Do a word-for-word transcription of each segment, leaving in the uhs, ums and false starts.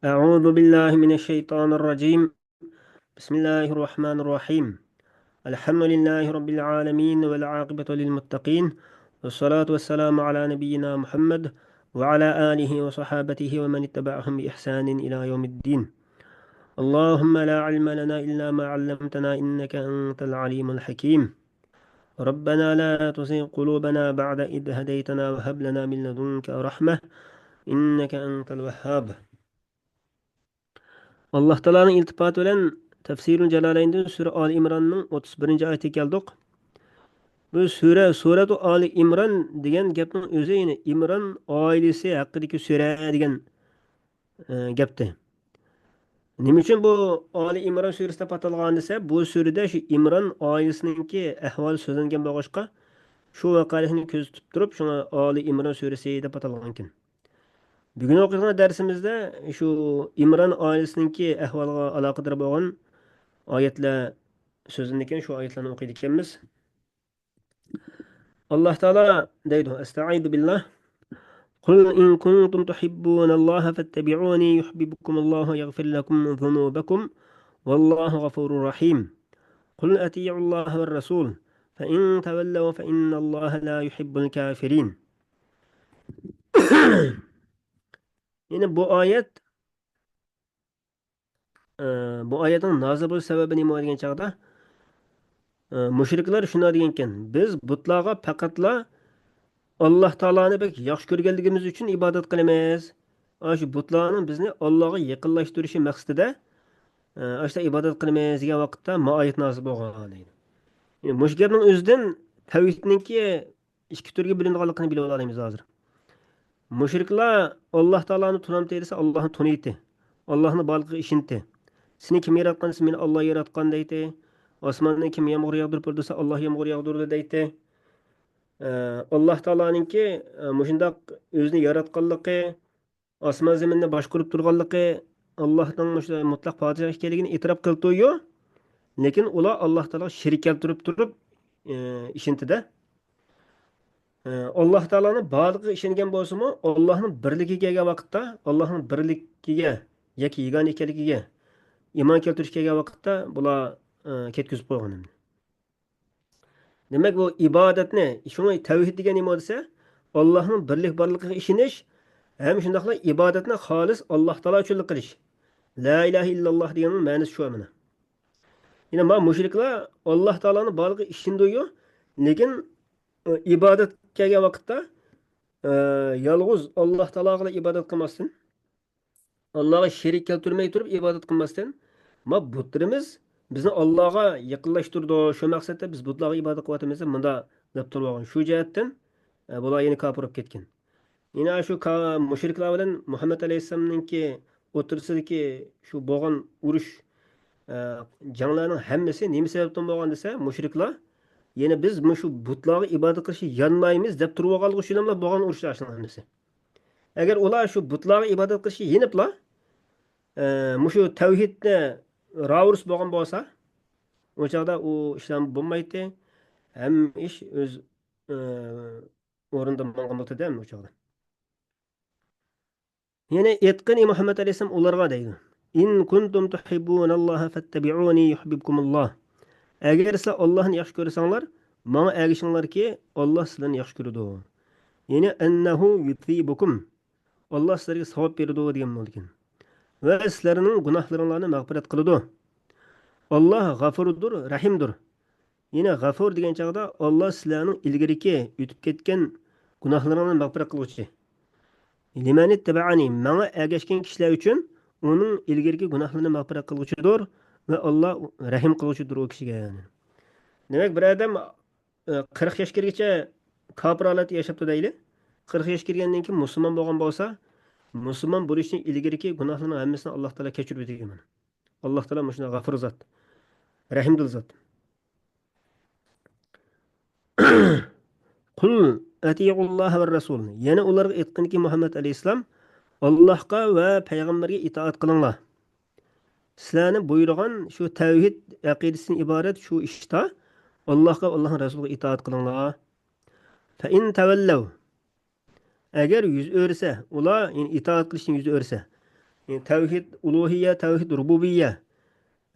أعوذ بالله من الشيطان الرجيم. بسم الله الرحمن الرحيم. الحمد لله رب العالمين والعاقبة للمتقين والصلاة والسلام على نبينا محمد وعلى آله وصحابته ومن اتبعهم بإحسان إلى يوم الدين. اللهم لا علم لنا إلا ما علمتنا إنك أنت العليم الحكيم. ربنا لا تزغ قلوبنا بعد إذ هديتنا وهب لنا من لدنك رحمة إنك أنت الوهاب. ئاللاھ تائالانىڭ ئىلتىپاتى بىلەن تەفسىرۇل جالالەيندىن سۈرە ئالى ئىمراننىڭ ئوتتۇز بىرىنچى ئايىتىگە كەلدۇق. بۇ سۈرە، سۈرەتۇ ئالى ئىمران دېگەن گەپنىڭ ئۆزى، يەنى ئىمران ئائىلىسى ھەققىدىكى سۈرە دېگەن، ئە، گەپتى. نېمە ئۈچۈن بۇ ئالى ئىمران سۈرىسى دەپ ئاتالغان دېسە، بۇ سۈرىدە شۇ ئىمران ئائىلىسىنىڭكى ئەھۋالى سۆزلەنگەن بولغاچقا، شۇ ۋەقەلىكنى كۆزىتىپ تۇرۇپ، شۇڭا ئالى ئىمران سۈرىسى دەپ ئاتالغانىكەن. بۈگۈن ئوقۇيدىغان دەرسىمىزدە شۇ ئىمران ئائىلىسىنىڭكى ئەھۋالىغا ئالاقىدار بولغان ئايەتلەر سۆزلىنىدىكەن، شۇ ئايەتلەرنى ئوقۇيدىكەنمىز. ئاللاھ تائالا دەيدۇ، أستعيذ بالله. قل إن كنتم تحبون الله فاتبعوني يحببكم الله ويغفر لكم ذنوبكم والله غفور رحيم. قل أطيعوا الله والرسول فإن تولوا فإن الله لا يحب الكافرين. يەنى بۇ ئايەت، ئە، بۇ ئايەتنىڭ نازىل بولۇش سەۋەبى نېمە دېگەن چاغدا، ئە، مۇشرىكلار شۇنداق دېگەنكەن، بىز بۇتلارغا پەقەتلا ئاللاھ تائالانى بەك ياخشى كۆرگەنلىكىمىز ئۈچۈن ئىبادەت قىلىمىز. ئاشۇ بۇتلارنىڭ بىزنى ئاللاھقا يېقىنلاشتۇرۇشى مەقسىتىدە، ئە، ئاشۇنداق ئىبادەت قىلىمىز دېگەن ۋاقىتتا ما ئايەت نازىل بولغان دەيدۇ. يەنى مۇشۇ گەپنىڭ ئۆزىدىن تەۋھىدنىڭكى ئىككى تۈرگە بۆلۈنىدىغانلىقىنى بىلىپ ئالالايمىز ھازىر. مۇشرىكلار ئاللاھ تائالانى تونامتى دېسە، ئاللاھنى تونۇيتتى. ئاللاھنى بارلىقىغا ئىشىنەتتى. سېنى كىم ياراتقان دېسە، مېنى ئاللاھ ياراتقان دەيتتى. ئاسماننى كىم يامغۇر ياغدۇرۇپ بېرىدۇ دېسە، ئاللاھ يامغۇر ياغدۇرىدۇ دەيتتى. ئە، ئاللاھ تائالانىڭكى، ئە، مۇشۇنداق ئۆزىنى ياراتقانلىقى، ئاسمان زېمىننى باشقۇرۇپ تۇرغانلىقى، ئاللاھنىڭ مۇشۇ مۇتلەق پادىشاھ ئىكەنلىكىنى ئېتىراپ قىلىپتۇ-يۇ، لېكىن ئۇلار ئاللاھ تائالاغا شېرىك كەلتۈرۈپ تۇرۇپ، ئى، ئىشىنتىدە. ئى، ئاللاھ تائالانىڭ بارلىقىغا ئىشەنگەن بولسىمۇ، ئاللاھنىڭ بىرلىكىگە كەلگەن ۋاقىتتا، ئاللاھنىڭ بىرلىكىگە ياكى يېگانە ئىكەنلىكىگە ئىمان كەلتۈرۈشكە كەلگەن ۋاقىتتا، بۇلار، ئى، كەتكۈزۈپ قويغان. دېمەك، بۇ ئىبادەتنى، شۇڭا تەۋھىد دېگەن نېمە دېسە، ئاللاھنىڭ بىرلىك بارلىقىغا ئىشىنىش ھەم شۇنداقلا ئىبادەتنى خالىس ئاللاھ تائالا ئۈچۈنلا قىلىش. لا ئىلاھە ئىللاللاھ دېگەننىڭ مەنىسى شۇ مانا. يەنى ما مۇشرىكلار ئاللاھ تائالانىڭ بارلىقىغا ئىشىنىدۇ-يۇ، لېكىن، ئى، ئىبادەتكە كەلگەن ۋاقىتتا، ئى، يالغۇز ئاللاھ تائالاغىلا ئىبادەت قىلماستىن، ئاللاغا شېرىك كەلتۈرمەي تۇرۇپ ئىبادەت قىلماستىن، ما بۇتلىرىمىز بىزنى ئاللاغا يېقىنلاشتۇرىدۇ، شۇ مەقسەتتە بىز بۇتلارغا ئىبادەت قىلىۋاتىمىز دەپ مۇنداق دەپ تۇرۇۋالغان. شۇ جەھەتتىن، ئە، بۇلار يەنە كاپىر بولۇپ كەتكەن. يەنە شۇ کا-، مۇشرىكلار بىلەن مۇھەممەد ئەلەيھىسسالامنىڭكى ئوتتۇرىسىدىكى شۇ بولغان ئۇرۇش، ئە، جەڭلەرنىڭ ھەممىسى نېمە سەۋەبتىن بولغان دېسە، مۇشرىكلار يەنە بىز مۇشۇ بۇتلارغا ئىبادەت قىلىشنى يانمايمىز دەپ تۇرۇۋالغانلىقى ئۈچۈنلا بولغان ئۇرۇشلار شۇنىڭ ھەممىسى. ئەگەر ئۇلار شۇ بۇتلارغا ئىبادەت قىلىشكە يېنىپلا، ئە، مۇشۇ تەۋھىدنى راۋۇرۇس بولغان بولسا، ئۇ چاغدا ئۇ ئىشلار بولمايتتى. ھەممە ئىش ئۆز، ئە، ئورنىدا ماڭغان بولاتتى ئۇ چاغدا. يەنى ئېيتقىن، ئى مۇھەممەد ئەلەيھىسسالام، ئۇلارغا دەيدۇ، إن كنتم تحبون الله فاتبعوني يحببكم الله. ئەگەر سىلەر ئاللاھنى ياخشى كۆرسەڭلار، ماڭا ئەگىشىڭلاركى، ئاللاھ سىلەرنى ياخشى كۆرىدۇ. يەنى أنه يثيبكم. ئاللاھ سىلەرگە ساۋاب بېرىدۇ دېگەن بولىدىكەن. ۋە سىلەرنىڭ گۇناھلىرىڭلارنى مەغپىرەت قىلىدۇ. ئاللاھ غەفۇردۇر، رەھىمدۇر. يەنە غەفۇر دېگەن چاغدا ئاللاھ سىلەرنىڭ ئىلگىرىكى ئۆتۈپ كەتكەن گۇناھلىرىڭلارنى مەغپىرەت قىلغۇچى. لمن اتبعني، ماڭا ئەگەشكەن كىشىلەر ئۈچۈن ئۇنىڭ ئىلگىرىكى گۇناھلىرىنى مەغپىرەت قىلغۇچىدۇر ۋە ئاللاھ رەھىم قىلغۇچىدۇر ئۇ كىشىگە. دېمەك، بىر ئادەم، ئە، قىرىق ياش كىرگىچە كاپىر ھالەتتە ياشاپتۇ دەيلى. قىرىق ياش كىرگەندىن كېيىن مۇسۇلمان بولغان بولسا، مۇسۇلمان بولۇشتىن ئىلگىرىكى گۇناھلىرىنىڭ ھەممىسىنى ئاللاھ تائالا كەچۈرۈپ ئۆتىدىكەن. ئاللاھ تائالا مۇشۇنداق غەفۇر زات، رەھىمدىل زات. قل أطيعوا الله والرسول. يەنە ئۇلارغا ئېيتقىنكى، مۇھەممەد ئەلەيھىسسالام، ئاللاھقا ۋە پەيغەمبەرگە ئىتائەت قىلىڭلار. سىلەرنى بۇيرۇغان شۇ تەۋھىد ئەقىدىسىدىن ئىبارەت شۇ ئىشتا ئاللاھقا ۋە ئاللاھنىڭ رەسۇلىغا ئىتائەت قىلىڭلار. فإن تولوا. ئەگەر يۈز ئۆرۈسە، ئۇلار، يەنى ئىتائەت قىلىشتىن يۈز ئۆرۈسە، تەۋھىد ئۇلۇھىيە، تەۋھىد رۇبۇبىيە.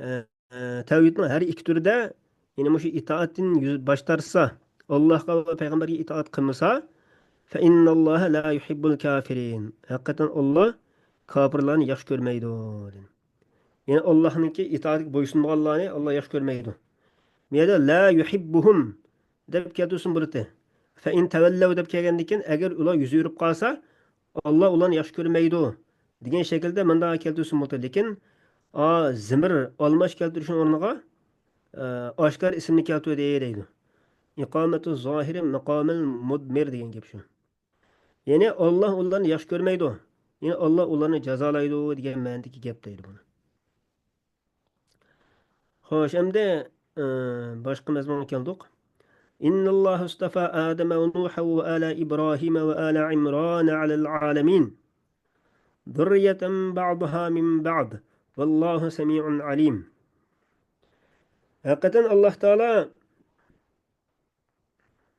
ئە، ئە، تەۋھىدنىڭ ھەر ئىككى تۈرىدە، يەنى مۇشۇ ئىتائەتتىن يۈز، باش تارتسا، ئاللاھقا ۋە پەيغەمبەرگە ئىتائەت قىلمىسا، فَإِنَّ اللَّهَ لَا يُحِبُّ الْكَافِرِينَ. ھەقىقەتەن ئاللا كاپىرلارنى ياخشى كۆرمەيدۇ، دېدى. يەنى ئاللاھنىڭكى ئىتائىتىگە بويسۇنمىغانلارنى ئاللا ياخشى كۆرمەيدۇ. بۇ يەردە لَا يُحِبُّهُمْ دەپ كەلتۈرسۇن بولاتتى. فَإِنْ تَوَلَّوْا دەپ كەلگەندىكىن، ئەگەر ئۇلار يۈز ئۆرۈپ قالسا، ئاللا ئۇلارنى ياخشى كۆرمەيدۇ دېگەن شەكىلدە مۇنداق كەلتۈرسۇن بولاتتى. لېكىن، ئا، زىمىر، ئالماش كەلتۈرۈشنىڭ ئورنىغا، ئا، ئاشكارا ئىسىمنى كەلتۈردى دەيدۇ. إِقَامَةُ الظَّاهِرِ مَقَامَ الْمُضْمَرِ دېگەن گەپ شۇ. يەنى ئاللا ئۇلارنى ياخشى كۆرمەيدۇ. يەنى ئاللا ئۇلارنى جازالايدۇ دېگەن مەنىدىكى گەپ دەيدۇ بۇنى. خوش، ئەمدى، ئى، باشقا مەزمۇنغا كەلدۇق. إِنَّ اللَّهَ اصْطَفَى آدَمَ وَنُوحًا وَآلَ إِبْرَاهِيمَ وَآلَ عِمْرَانَ عَلَى الْعَالَمِينَ. ذُرِّيَّةً بَعْضُهَا مِنْ بَعْضٍ وَاللَّهُ سَمِيعٌ عَلِيمٌ. ھەقىقەتەن ئاللا تائالا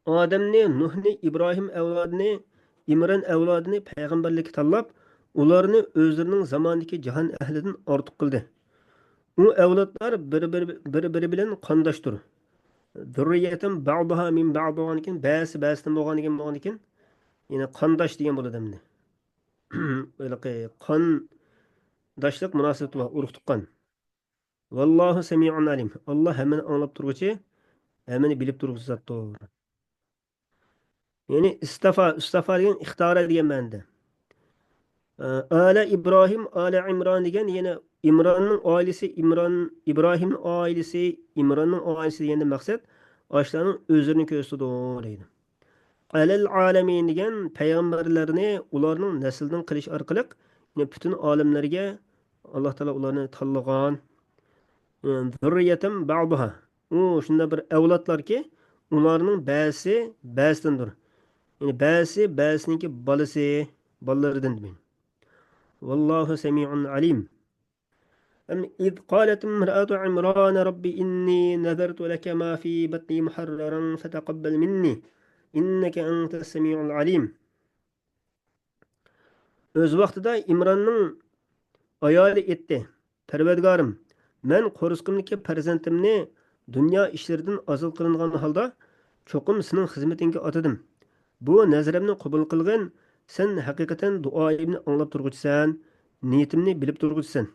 ئادەمنى، نۇھنى، ئىبراھىم ئەۋلادىنى، ئىمران ئەۋلادىنى پەيغەمبەرلىككە تاللاپ، ئۇلارنى ئۆزلىرىنىڭ زامانىدىكى جاھان ئەھلىدىن ئارتۇق قىلدى. ئۇ ئەۋلادلار بىر-بىرى، بىر-بىرى بىلەن قانداشتۇر. ذُرِّيَّةً بَعْضُهَا مِنْ بَعْضٍ بولغاندىكىن، بەزىسى بەزىسىدىن بولغاندىكىن، بولغاندىكىن، يەنى قانداش دېگەن بولىدۇ ئەمدى. ھېلىقى قانداشلىق مۇناسىۋىتى بار، ئۇرۇق-تۇغقان. ۋاللاھۇ سەمىئۇن ئەلىم. ئاللا ھەممىنى ئاڭلاپ تۇرغۇچى، ھەممىنى بىلىپ تۇرغۇچى زاتتۇر. يەنى ئىستافا، ئىستافا دېگەن ئىختارە دېگەن مەنىدە. ئە، ئالە ئىبراھىم، ئالە ئىمران دېگەن يەنە ئىمراننىڭ ئائىلىسى، ئىمران، ئىبراھىمنىڭ ئائىلىسى، ئىمراننىڭ ئائىلىسى دېگەندىن مەقسەت ئاشۇلارنىڭ ئۆزلىرىنى كۆرسىتىدۇ دەيدۇ. ئەلەل ئالەمىن دېگەن پەيغەمبەرلەرنى ئۇلارنىڭ نەسلىدىن قىلىش ئارقىلىق، يەنى پۈتۈن ئالەملەرگە ئاللا تائالا ئۇلارنى تاللىغان. زۇررىيەتەن بەئزۇھا. ئۇ شۇنداق بىر ئەۋلادلاركى، ئۇلارنىڭ بەزىسى بەزىدىندۇر. يەنى بەزىسى بەزىسىنىڭكى بالىسى، بالىلىرىدىن دېمەك. ۋاللاھۇ سەمىئۇن ئەلىم. ئەم ئىز قالەت ئىمرائەتۇ ئىمران رەببى ئىننى نەزەرتۇ لەكە ما فى بەتنى مۇھەررەرەن فەتەقەببەل مىننى ئىننەكە ئەنتەس سەمىئۇل ئەلىم. ئۆز ۋاقتىدا ئىمراننىڭ ئايالى ئېيتتى، پەرۋەردىگارىم، مەن قورسىقىمدىكى پەرزەنتىمنى دۇنيا ئىشلىرىدىن ئازاد قىلىنغان ھالدا چوقۇم سېنىڭ خىزمىتىڭگە ئاتىدىم. بۇ نەزىرىمنى قوبۇل قىلغىن، سەن ھەقىقەتەن دۇئايىمنى ئاڭلاپ تۇرغۇچىسەن، نىيىتىمنى بىلىپ تۇرغۇچىسەن.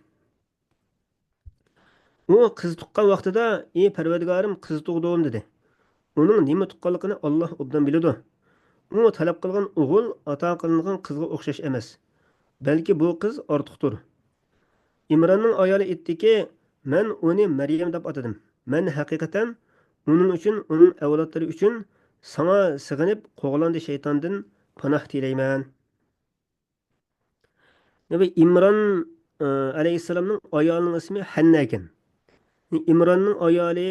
ئۇ قىز تۇغقان ۋاقتىدا، ئى پەرۋەردىگارىم، قىز تۇغدۇم دېدى. ئۇنىڭ نېمە تۇغقانلىقىنى ئاللا ئوبدان بىلىدۇ. ئۇ تەلەپ قىلغان ئوغۇل ئاتا قىلىنغان قىزغا ئوخشاش ئەمەس. بەلكى بۇ قىز ئارتۇقتۇر. ئىمراننىڭ ئايالى ئېيتتىكى، مەن ئۇنى مەريەم دەپ ئاتىدىم. مەن ھەقىقەتەن ئۇنىڭ ئۈچۈن، ئۇنىڭ ئەۋلادلىرى ئۈچۈن ساڭا سېغىنىپ، قوغلاندى شەيتاندىن پاناھ تىلەيمەن. نەبى ئىمران، ئە، ئەلەيھىسسالامنىڭ ئايالىنىڭ ئىسمى ھەننە ئىكەن. ئىمراننىڭ ئايالى،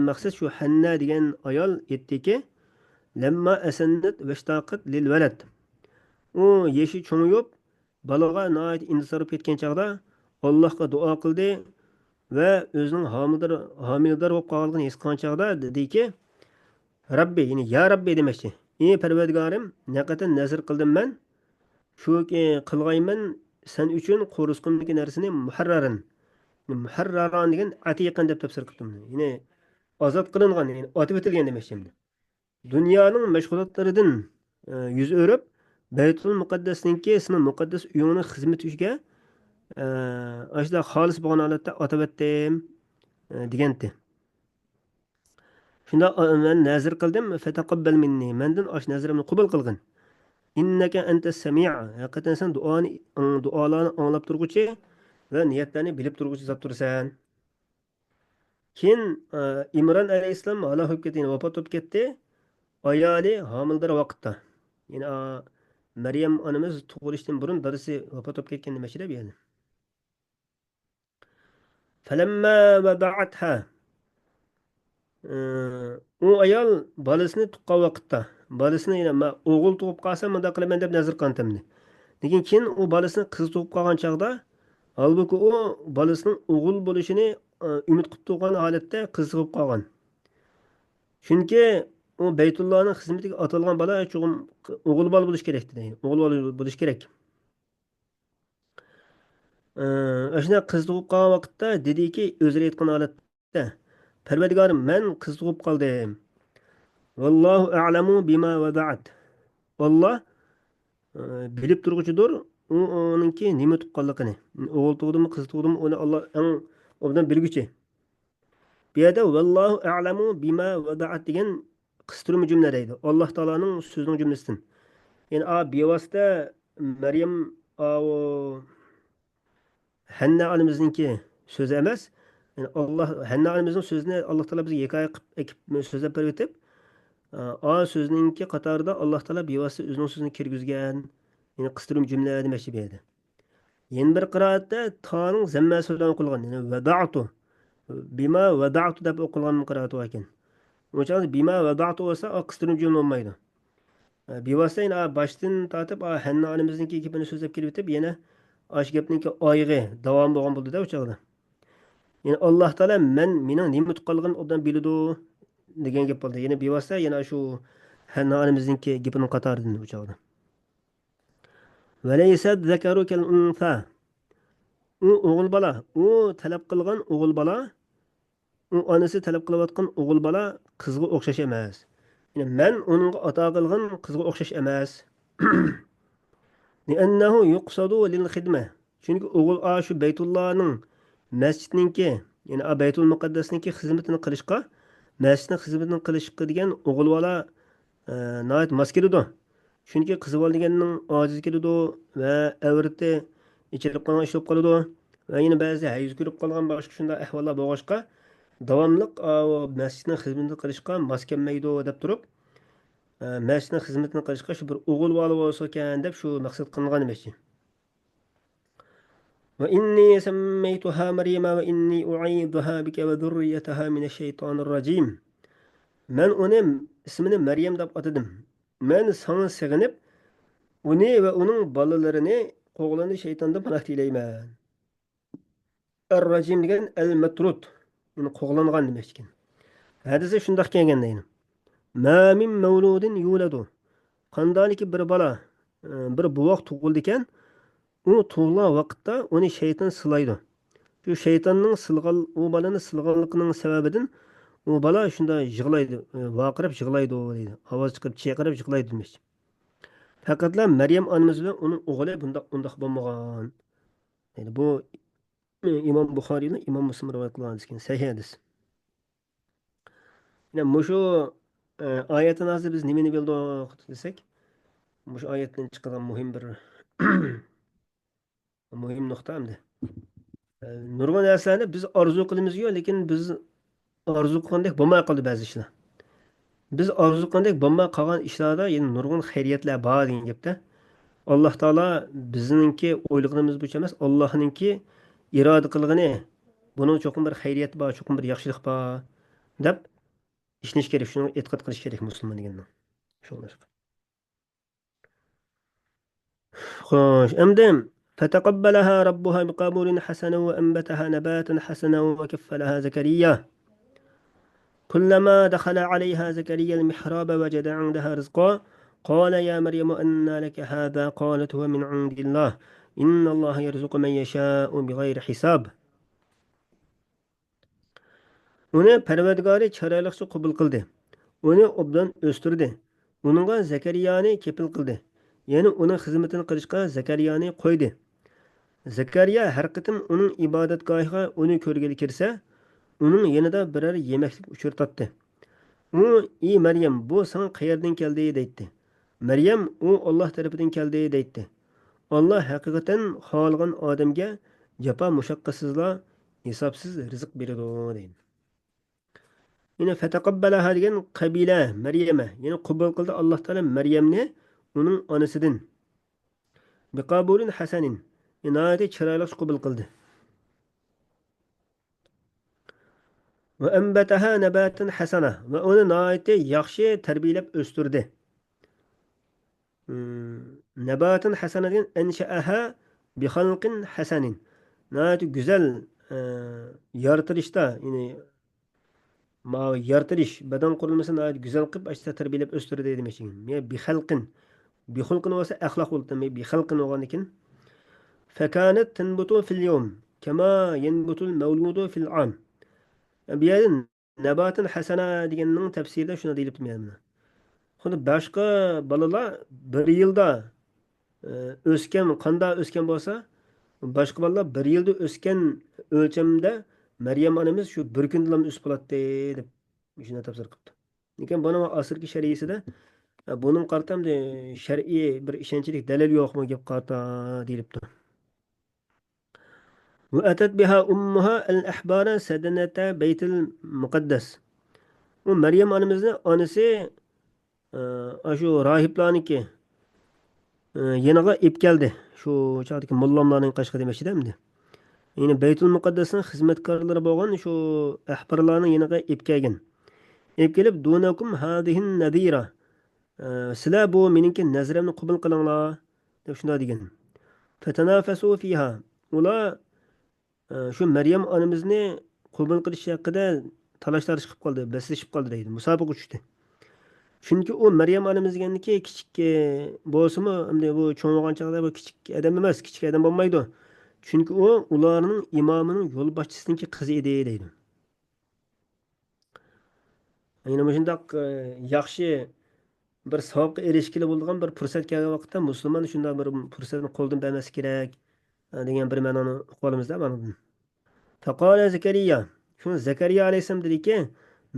مەقسەت شۇ ھەننە دېگەن ئايال ئېيتتىكى، لەمما ئەسەننەت ۋەشتاقەت لىل ۋەلەد. ئۇ يېشى چوڭىيىپ، بالىغا ناھايىتى ئىنتىزار بولۇپ كەتكەن چاغدا ئاللاھقا دۇئا قىلدى ۋە ئۆزىنىڭ ھامىلىدار، ھامىلىدار بولۇپ قالغانلىقىنى ھېس قىلغان چاغدا دېدىكى، رەببى، يەنى يا رەببى دېمەكچى. ئى پەرۋەردىگارىم، ھەقىقەتەن نەزىر قىلدىم مەن. شۇ، ئى، قىلغايمەن سەن ئۈچۈن قورسىقىمدىكى نەرسىنى مۇھەررەرەن. مۇھەررەرەن دېگەن ئەتىقەن دەپ تەپسىر قىلدىم. يەنى ئازاد قىلىنغان، يەنى ئاتىۋېتىلگەن دېمەكچى ئەمدى. دۇنيانىڭ مەشغۇلاتلىرىدىن، ئى، يۈز ئۆرۈپ، بەيتۇل مۇقەددەسنىڭكى سېنىڭ مۇقەددەس ئۆيۈڭنىڭ خىزمىتى ئۈچۈنگە، ئى، ئاشۇنداق خالىس بولغان ھالەتتە ئاتىۋەتتىم، ئى، دېگەنتى. شۇنداق، ئا، مەن نەزىر قىلدىم، فەتەقەببەل مىننى، مەندىن ئاشۇ نەزىرىمنى قوبۇل قىلغىن. ئىننەكە ئەنتەس سەمىئ، ھەقىقەتەن سەن دۇئانى، ئاڭ-، دۇئالارنى ئاڭلاپ تۇرغۇچى ۋە نىيەتلەرنى بىلىپ تۇرغۇچى زاتتۇرسەن. كېيىن، ئا، ئىمران ئەلەيھىسسالام ھالاك بولۇپ كەتتى، يەنى ۋاپات بولۇپ كەتتى. ئايالى ھامىلىدار ۋاقىتتا. يەنى، ئا، مەريەم ئانىمىز تۇغۇلۇشتىن بۇرۇن دادىسى ۋاپات بولۇپ كەتكەن دېمەكچىدە بۇ يەردە. فەلەممە ۋەدەئەتھا. ئى، ئۇ ئايال بالىسىنى تۇغقان ۋاقىتتا، بالىسىنى يەنە، مە-، ئوغۇل تۇغۇپ قالسا مۇنداق قىلىمەن دەپ نەزىر قىلغانتىمدى. لېكىن كېيىن ئۇ بالىسىنى قىز تۇغۇپ قالغان چاغدا، ھالبۇكى ئۇ بالىسىنىڭ ئوغۇل بولۇشىنى، ئى، ئۈمىد قىلىپ تۇرغان ھالەتتە قىز تۇغۇپ قالغان. چۈنكى ئۇ بەيتۇللانىڭ خىزمىتىگە ئاتالغان بالا چوقۇم ئوغۇل بالا بولۇشى كېرەك دېدى. ئوغۇل بالا بولۇشى كېرەك. ئاشۇنداق قىز تۇغۇپ قالغان ۋاقىتتا دېدىكى، ئۆزلىرى ئېيتقان ھالەتتە، پەرۋەردىگارىم، مەن قىز تۇغۇپ قالدىم. ۋاللاھۇ ئەلەمۇ بىما ۋەدەئەت. ئاللا، ئە، بىلىپ تۇرغۇچىدۇر، ئۇ، ئۇنىڭكى نېمە تۇغقانلىقىنى. ئوغۇل تۇغدىمۇ، قىز تۇغدىمۇ، ئۇنى ئاللا ئەڭ ئوبدان بىلگۈچى. بۇ يەردە ۋاللاھۇ ئەلەمۇ بىما ۋەدەئەت دېگەن قىستۇرما جۈملە دەيدۇ. ئاللا تائالانىڭ سۆزىنىڭ جۈملىسىدىن. يەنى، ئا، بىۋاسىتە مەريەم، ئاۋۇ، ھەننە ئانىمىزنىڭكى سۆزى ئەمەس. يەنى، ئاللا، ھەننە ئانىمىزنىڭ سۆزىنى ئاللا تائالا بىزگە ھېكايە قىلىپ، ئېكىپ سۆزلەپ بېرىۋېتىپ، ئا، سۆزنىڭكى قاتارىدا ئاللا تائالا بىۋاسىتە ئۆزىنىڭ سۆزىنى كىرگۈزگەن. يەنى، قىستۇرما جۈملە دېمەكچى بۇ يەردە. يەنە بىر قىرائەتتە تانىڭ زەممەسى بىلەن ئوقۇلغان، يەنى ۋەدەئتۇ. بىما ۋەدەئتۇ دەپ ئوقۇلغان قىرائەت بار ئىكەن. ئۇ چاغدا بىما ۋەدەئتۇ بولسا، ئا، قىستۇرما جۈملە بولمايدۇ. ئە، بىۋاسىتە يەنە، ئا، باشتىن تارتىپ، ئا، ھەننە ئانىمىزنىڭكى گېپىنى سۆزلەپ كېلىۋېتىپ، يەنە ئاشۇ گەپنىڭكى ئايىغى، داۋامى بولغان بولدى-دە ئۇ چاغدا. يەنى، ئاللا تائالا مەن، مېنىڭ نېمە تۇغقانلىقىمنى ئوبدان بىلىدۇ، دېگەن گەپ بولدى. يەنى بىۋاسىتە يەنە شۇ ھەننە ئانىمىزنىڭكى گېپىنىڭ قاتارىدىن ئۇ چاغدا. ۋەلەيسەز زەكەرۇ كەل ئۇنسا. ئۇ ئوغۇل بالا، ئۇ تەلەپ قىلغان ئوغۇل بالا، ئۇ ئانىسى تەلەپ قىلىۋاتقان ئوغۇل بالا قىزغا ئوخشاش ئەمەس. يەنى مەن ئۇنىڭغا ئاتا قىلغان قىزغا ئوخشاش ئەمەس. لىئەننەھۇ يۇقسەدۇ لىل خىدمە. چۈنكى ئوغۇل ئاشۇ بەيتۇللانىڭ، مەسچىتنىڭكى، يەنى ئا بەيتۇل مۇقەددەسنىڭكى خىزمىتىنى قىلىشقا، مەسچىتنىڭ خىزمىتىنى قىلىشقا دېگەن ئوغۇل بالا، ئە، ناھايىتى ماس كېلىدۇ. چۈنكى قىز بالا دېگەننىڭ ئاجىزى كېلىدۇ ۋە ئەۋرىتى ئېچىلىپ قالغان ئىش بولۇپ قالىدۇ. ۋە يەنە بەزىدە ھەيز كۆرۈپ قالغان باشقا شۇنداق ئەھۋاللار بولغاچقا، داۋاملىق، ئاۋۇ مەسچىتنىڭ خىزمىتىنى قىلىشقا ماس كەلمەيدۇ دەپ تۇرۇپ، ئە، مەسچىتنىڭ خىزمىتىنى قىلىشقا شۇ بىر ئوغۇل بالا بولسىكەن دەپ شۇ مەقسەت قىلىنغان دېمەكچى. وإني سميتها مريم وإني أعيذها بك وذريتها من الشيطان الرجيم. مەن ئۇنى ئىسمىنى مەريەم دەپ ئاتىدىم. مەن ساڭا سېغىنىپ، ئۇنى ۋە ئۇنىڭ بالىلىرىنى قوغلىنى شەيتاندىن پاناھ تىلەيمەن. ئەر-راجىم دېگەن ئەل-مەترۇد، يەنى قوغلانغان دېمەكچى ئىكەن. ھەدىسى شۇنداق كەلگەن دەيدۇ. ما من مولود يولد. قانداقكى بىر بالا، ئى، بىر بوۋاق تۇغۇلىدىكەن، ئۇ تۇغۇلغان ۋاقىتتا ئۇنى شەيتان سىلايدۇ. شۇ شەيتاننىڭ سىلىغان، ئۇ بالىنى سىلىغانلىقىنىڭ سەۋەبىدىن ئۇ بالا شۇنداق يىغلايدۇ، ئى، ۋارقىراپ يىغلايدۇ دەيدۇ. ئاۋاز چىقىرىپ، چىرقىراپ يىغلايدۇ دېمەكچى. پەقەتلا مەريەم ئانىمىز بىلەن ئۇنىڭ ئوغلى بۇنداق، ئۇنداق بولمىغان. يەنى بۇ ئىمام بۇخارىينىڭ، ئىمام مۇسلىم رىۋايەت قىلغان ھەدىس ئىكەن، سەھىھ ھەدىس. يەنە مۇشۇ، ئە، ئايەتتىن ھازىر بىز نېمىنى بىلدۇق دېسەك، مۇشۇ ئايەتتىن چىقىدىغان مۇھىم بىر، مۇھىم نۇقتا ئەمدى. ئە، نۇرغۇن نەرسىلەرنى بىز ئارزۇ قىلىمىزغۇ، لېكىن بىز ئارزۇ قىلغاندەك بولماي قالدى بەزى ئىشلار. بىز ئارزۇ قىلغاندەك بولماي قالغان ئىشلاردا يەنە نۇرغۇن خەيرىيەتلەر بار دېگەن گەپتە. ئاللا تائالا بىزنىڭكى ئويلىغىنىمىز بويىچە ئەمەس، ئاللانىڭكى ئىرادە قىلغىنى، بۇنىڭ چوقۇم بىر خەيرىيەت بار، چوقۇم بىر ياخشىلىق بار، دەپ ئىشىنىش كېرەك، شۇنىڭغا ئېتىقاد قىلىش كېرەك مۇسۇلمان دېگەننىڭ. شۇڭلاشقا. خوش، ئەمدى فتقبلها ربها بقبول حسن وأنبتها نباتا حسنا وكفلها زكريا. كلما دخل عليها زكريا المحراب وجد عندها رزقا قال يا مريم أنى لك هذا قالت هو من عند الله إن الله يرزق من يشاء بغير حساب. ئۇنى پەرۋەردىگارى چىرايلىقچە قوبۇل قىلدى. ئۇنى ئوبدان ئۆستۈردى. ئۇنىڭغا زەكەرىيانى كېپىل قىلدى. يەنى ئۇنىڭ خىزمىتىنى قىلىشقا زەكەرىيانى قويدى. زەكەرىيا ھەر قېتىم ئۇنىڭ ئىبادەتگاھىغا ئۇنى كۆرگىلى كىرسە، ئۇنىڭ يېنىدا بىرەر يېمەكلىك ئۇچرىتاتتى. ئۇ، ئى مەريەم، بۇ ساڭا قەيەردىن كەلدى؟ دەيتتى. مەريەم، ئۇ ئاللا تەرىپىدىن كەلدى، دەيتتى. ئاللا ھەقىقەتەن خالىغان ئادەمگە جاپا مۇشەققەتسىزلا، ھېسابسىز رىزىق بېرىدۇ، دەيدۇ. يەنى فتقبلها دېگەن قەبىلە مەريەمە، يەنى قوبۇل قىلدى ئاللا تائالا مەريەمنى ئۇنىڭ ئانىسىدىن. بقبول حسن، ناھايىتى چىرايلىق قوبۇل قىلدى. وأنبتها نباتا حسنا، ۋە ئۇنى ناھايىتى ياخشى تەربىيەلەپ ئۆستۈردى. نباتا حسنا دېگەن أنشأها بخلق حسن. ناھايىتى گۈزەل، ئە، يارىتىلىشتا، يەنى ماۋۇ يارىتىلىش، بەدەن قۇرۇلمىسىنى ناھايىتى گۈزەل قىلىپ، ئاشتا تەربىيەلەپ ئۆستۈردى دېمەكچى. يەنى بخلق، بخلق بولسا ئەخلاق بولىدۇ، بخلق بولغاندىكىن. فكانت تنبت في اليوم كما ينبت المولود في العام. بۇ يەردە نباتا حسنا دېگەننىڭ تەپسىرىدە شۇنداق دېيىلىپتۇ مانا. خۇددى باشقا بالىلار بىر يىلدا، ئى، ئۆسكەن، قاندا ئۆسكەن بولسا، باشقا بالىلار بىر يىلدا ئۆسكەن ئۆلچەمدە مەريەم ئانىمىز شۇ بىر كۈندىلا ئۆسۈپ بولاتتى دەپ شۇنداق تەپسىر قىپتۇ. لېكىن بۇنىڭ ئاسىركى شەرئىسىدە، ئە، بۇنىڭغا قارىتا ئەمدى شەرئىي بىر ئىشەنچلىك دەلىل يوقمۇ گەپ قارىتا دېيىلىپتۇ. وأتت بها أمها الأحبار سدنة بيت المقدس. ئۇ مەريەم ئانىمىزنى ئانىسى، ئە، ئاشۇ راھىبلارنىڭكى، ئە، يېنىغا ئېلىپ كەلدى. شۇ چاغدىكى موللاملارنىڭ قاشىغا دېمەكچىدە ئەمدى. يەنى بەيتۇل مۇقەددەسنىڭ خىزمەتكارلىرى بولغان شۇ ئەھبارلارنىڭ يېنىغا ئېلىپ كەلگەن. ئېلىپ كېلىپ، دونەكۇم ھازىھىن نەزىرە. ئە، سىلەر بۇ مېنىڭكى نەزرەمنى قوبۇل قىلىڭلار، دەپ شۇنداق دېگەن. فتنافسوا فيها. ئۇلار، ئە، شۇ مەريەم ئانىمىزنى قوبۇل قىلىش ھەققىدە تالاش-تارتىش قىلىپ قالدى، بەسلىشىپ قالدى دەيدۇ. مۇسابىقىگە چۈشتى. چۈنكى ئۇ مەريەم ئانىمىز دېگەننىكى كىچىك، ئە، بولسىمۇ، ئەمدى بۇ چوڭ بولغان چاغدا بۇ كىچىك ئادەم ئەمەس، كىچىك ئادەم بولمايدۇ. چۈنكى ئۇ ئۇلارنىڭ ئىمامىنىڭ يولباشچىسىنىڭكى قىزى ئىدى دەيدۇ. يەنە مۇشۇنداق، ئە، ياخشى بىر ساۋابقا ئېرىشكىلى بولىدىغان بىر پۇرسەت كەلگەن ۋاقىتتا مۇسۇلمان شۇنداق بىر پۇرسەتنى قولدىن بەرمەسلىكى كېرەك، ئە، دېگەن بىر مەنىنى ئۇقۇۋالىمىزدە مانىدىن. فقال زكريا. شۇڭا زەكەرىيا ئەلەيھىسسالام دېدىكى،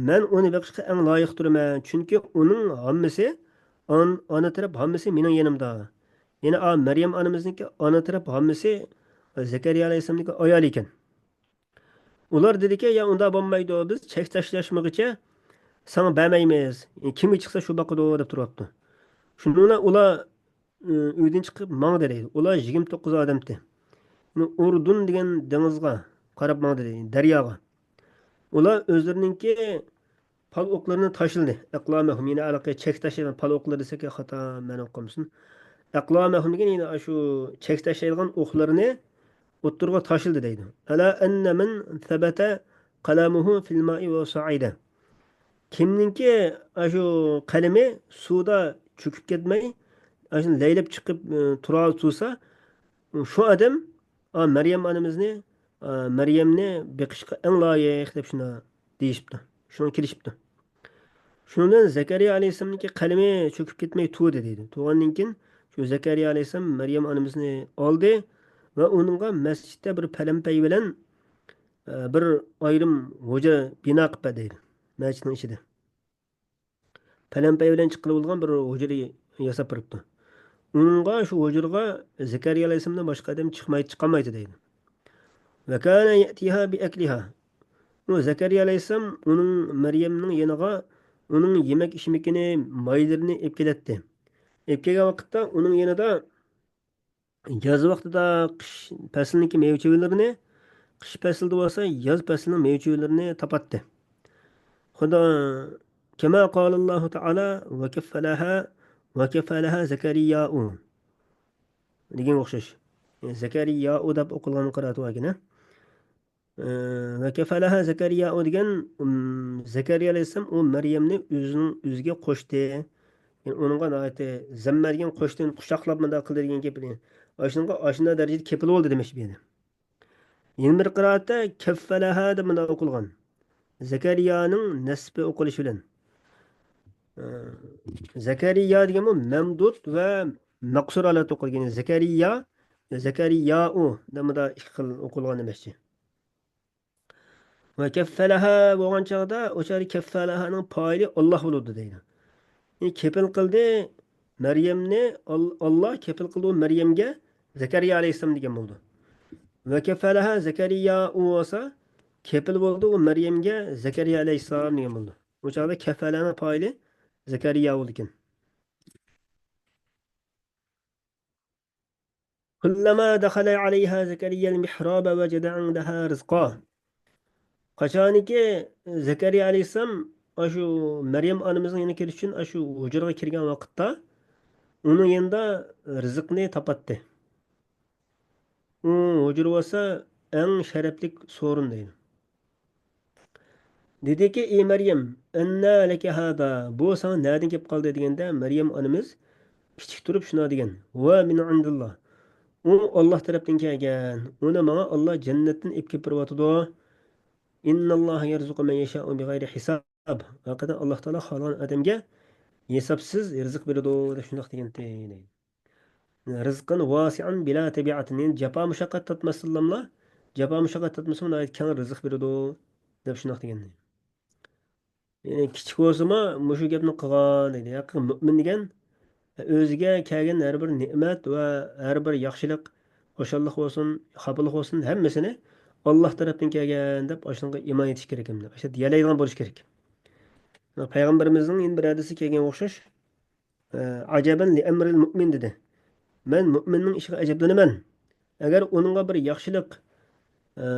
مەن ئۇنى بېقىشقا ئەڭ لايىق تۇرىمەن، چۈنكى ئۇنىڭ ھاممىسى، ئان-، ئانا تەرەپ ھاممىسى مېنىڭ يېنىمدا. يەنى ئا، مەريەم ئانىمىزنىڭكى ئانا تەرەپ ھاممىسى زەكەرىيا ئەلەيھىسسالامنىڭكى ئايالى ئىكەن. ئۇلار دېدىكى، يا ئۇنداق بولمايدۇ، بىز چەك تاشلاشمىغىچە ساڭا بەرمەيمىز، كىمگە چىقسا شۇ باقىدۇ دەپ تۇرۇۋاپتۇ. شۇنىڭ بىلەن ئۇلار، ئۆ-، ئۆيدىن چىقىپ ماڭدى دەيدۇ. ئۇلار يىگىرمە توققۇز ئادەمتى. ئۇردۇن دېگەن دېڭىزغا قاراپ ماڭدى دەيدۇ، دەرياغا. ئۇلار ئۆزلىرىنىڭكى پال ئوقلىرىنى تاشلىدى. ئەقلامەھۇم، يەنە ھېلىقى چەك تاشلىغان پال ئوقلىرى دېسەك خاتا مەنە قىلمىسۇن. ئەقلامەھۇم دېگەن يەنە شۇ چەك تاشلايدىغان ئوقلىرىنى ئوتتۇرىغا تاشلىدى دەيدۇ. ئەلا ئەننە مەن سەبەتە قەلەمۇھۇ فىل مائى ۋە سەئىدە. كىمنىڭكى ئاشۇ قەلىمى سۇدا چۆكۈپ كەتمەي، ئاشۇ لەيلەپ چىقىپ، ئى، تۇرا تۇرسا، شۇ ئادەم، ئا، مەريەم ئانىمىزنى، ئا، مەريەمنى بېقىشقا ئەڭ لايىق دەپ شۇنداق دېيىشىپتۇ. شۇنىڭغا كېلىشىپتۇ. شۇنىڭدىن زەكەرىيا ئەلەيھىسسالامنىڭكى قەلىمى چۆكۈپ كەتمەي تۇردى دەيدۇ. تۇرغاندىن كېيىن شۇ زەكەرىيا ئەلەيھىسسالام مەريەم ئانىمىزنى ئالدى ۋە ئۇنىڭغا مەسچىتتە بىر پەلەمپەي بىلەن، ئە، بىر ئايرىم ھۇجرا بىنا قىلىپ بەردى دەيدۇ. مەسچىتنىڭ ئىچىدە. پەلەمپەي بىلەن چىققىلى بولىدىغان بىر ھۇجرا ياساپ بېرىپتۇ. ئۇنىڭغا شۇ ھۇجرىغا زەكەرىيا ئەلەيھىسسالامدىن باشقا ئادەم چىقماي، چىقالمايتتى دەيدۇ. ۋەكانە يەتىھا بىئەكلىھا. ئۇ زەكەرىيا ئەلەيھىسسالام ئۇنىڭ، مەريەمنىڭ يېنىغا ئۇنىڭ يېمەك ئىچمىكىنى، مايلىرىنى ئېلىپ كېلەتتى. ئېلىپ كەلگەن ۋاقىتتا ئۇنىڭ يېنىدا ياز ۋاقتىدا قىش پەسلىنىڭكى مېۋە چېۋىلىرىنى، قىش پەسلىدە بولسا ياز پەسلىنىڭ مېۋە چېۋىلىرىنى تاپاتتى. خۇدا، كما قال الله تعالى، وكفلها، وكفلها زكرياء دېگەنگە ئوخشاش. يەنى زەكەرىيائۇ دەپ ئوقۇلغان قىرائەت بار ئىكەن. ئى، ۋەكەفەلەھا زەكەرىيائۇ دېگەن، ئىم، زەكەرىيا ئەلەيھىسسالام ئۇ مەريەمنى ئۆزىنىڭ، ئۆزىگە قوشتى. يەنى ئۇنىڭغا ناھايىتى زەممە دېگەن قوشتى، قۇچاقلاپ مۇنداق قىلدى دېگەن گەپ. ئاشۇنىڭغا ئاشۇنداق دەرىجىدە كېپىل بولدى دېمەكچى بۇ يەردە. يەنە بىر قىرائەتتە كەففەلەھا دەپ مۇنداق ئوقۇلغان. زەكەرىيانىڭ نەسبى ئوقۇلۇشى بىلەن. ئى، زەكەرىيا دېگەنمۇ مەمدۇد ۋە مەقسۇر ھالەتتە ئوقۇلغان. زەكەرىيا، زەكەرىيائۇ دەپ مۇنداق ئىككى خىل ئوقۇلغان دېمەكچى. ۋە كەففەلەھا بولغان چاغدا، ئۇ چاغدا كەففەلەھانىڭ پائىلى ئاللا بولىدۇ دەيدۇ. يەنى كېپىل قىلدى مەريەمنى، ئال-، ئاللا كېپىل قىلدى ئۇ مەريەمگە زەكەرىيا ئەلەيھىسسالام دېگەن بولىدۇ. ۋە كەففەلەھا زەكەرىيائۇ بولسا، كېپىل بولدى ئۇ مەريەمگە زەكەرىيا ئەلەيھىسسالام دېگەن بولىدۇ. ئۇ چاغدا كەففەلەھانىڭ پائىلى زەكەرىيا بولىدىكەن. كلما دخل عليها زكريا المحراب وجد عندها رزقا. قاچانكى زەكەرىيا ئەلەيھىسسالام ئاشۇ مەريەم ئانىمىزنىڭ يېنىغا كىرىش ئۈچۈن ئاشۇ ھۇجرىغا كىرگەن ۋاقىتتا، ئۇنىڭ يېنىدا رىزىقنى تاپاتتى. ئۇ ھۇجرا بولسا ئەڭ شەرەپلىك سورۇن دەيدۇ. دېدىكى، ئى مەريەم، ئەننە لەكە ھازا، بۇ ساڭا نەدىن كېلىپ قالدى دېگەندە، مەريەم ئانىمىز كىچىك تۇرۇپ شۇنداق دېگەن، ھۇۋە مىن ئىندىللا، ئۇ ئاللاھ تەرەپتىن كەلگەن. ئۇنى ماڭا ئاللاھ جەننەتتىن ئېلىپ كېلىپ بېرىۋاتىدۇ. إن الله يرزق من يشاء بغير حساب. ھەقىقەتەن ئاللاھ تائالا خالىغان ئادەمگە ھېسابسىز رىزىق بېرىدۇ، دەپ شۇنداق دېگەنتى، دەيدۇ. رزقا واسعا بلا تبعة، يەنى جاپا مۇشەققەت تارتماستىنلاملا، جاپا مۇشەققەت تارتمىسىمۇ ناھايىتى كەڭ رىزىق بېرىدۇ، دەپ شۇنداق دېگەن. يەنى كىچىك بولسىمۇ مۇشۇ گەپنى قىلغان دەيدۇ. ھەقىقىي مۆمىن دېگەن ئۆزىگە كەلگەن ھەر بىر نېمەت ۋە ھەر بىر ياخشىلىق، خۇشاللىق بولسۇن، خاپىلىق بولسۇن، ھەممىسىنى ئاللاھ تەرەپتىن كەلگەن دەپ ئاشۇنىڭغا ئىمان ئېيتىش كېرەك، ئاشۇ دېيەلەيدىغان بولۇش كېرەك. پەيغەمبىرىمىزنىڭ يەنە بىر ھەدىسى كەلگەن ئوخشاش، ئە، «عجبا لأمر المؤمن» دېدى. مەن مۆمىننىڭ ئىشىغا ئەجەبلىنىمەن. ئەگەر ئۇنىڭغا بىر ياخشىلىق، ئە،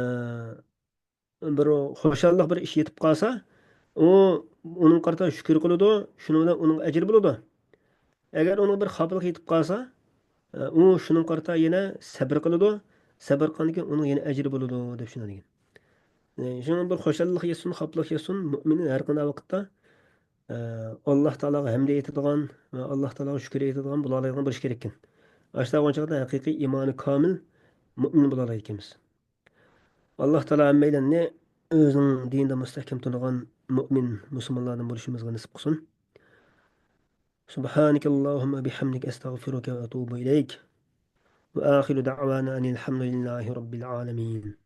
بىر خۇشاللىق بىر ئىش يېتىپ قالسا، ئۇ ئۇنىڭغا قارىتا شۈكۈر قىلىدۇ، شۇنىڭ بىلەن ئۇنىڭ ئەجرى بولىدۇ. ئەگەر ئۇنىڭغا بىر خاپىلىق يېتىپ قالسا، ئۇ شۇنىڭغا قارىتا يەنە سەبرى قىلىدۇ، سەبرى قىلغاندىن كېيىن ئۇنىڭ يەنە ئەجرى بولىدۇ، دەپ شۇنداق دېگەن. شۇڭا بىر خۇشاللىق يەتسۇن، خاپىلىق يەتسۇن، مۆمىن ھەر قانداق ۋاقىتتا، ئە، ئاللاھ تائالاغا ھەمدە ئېيتىدىغان ۋە ئاللاھ تائالاغا شۈكۈر ئېيتىدىغان بولالايدىغان بولۇش كېرەككەن. ئاشۇنداق بولغان چاغدا ھەقىقىي ئىمانى كامىل مۆمىن بولالايدىكەنمىز. ئاللاھ تائالا ھەممەيلەننى ئۆزىنىڭ دىنىدا مۇستەھكەم تۇرىدىغان مۆمىن مۇسۇلمانلاردىن بولۇشىمىزغا نېسىپ قىلسۇن. سبحانك اللهم وبحمدك، أستغفرك وأتوب إليك. وآخر دعوانا أن الحمد لله رب العالمين.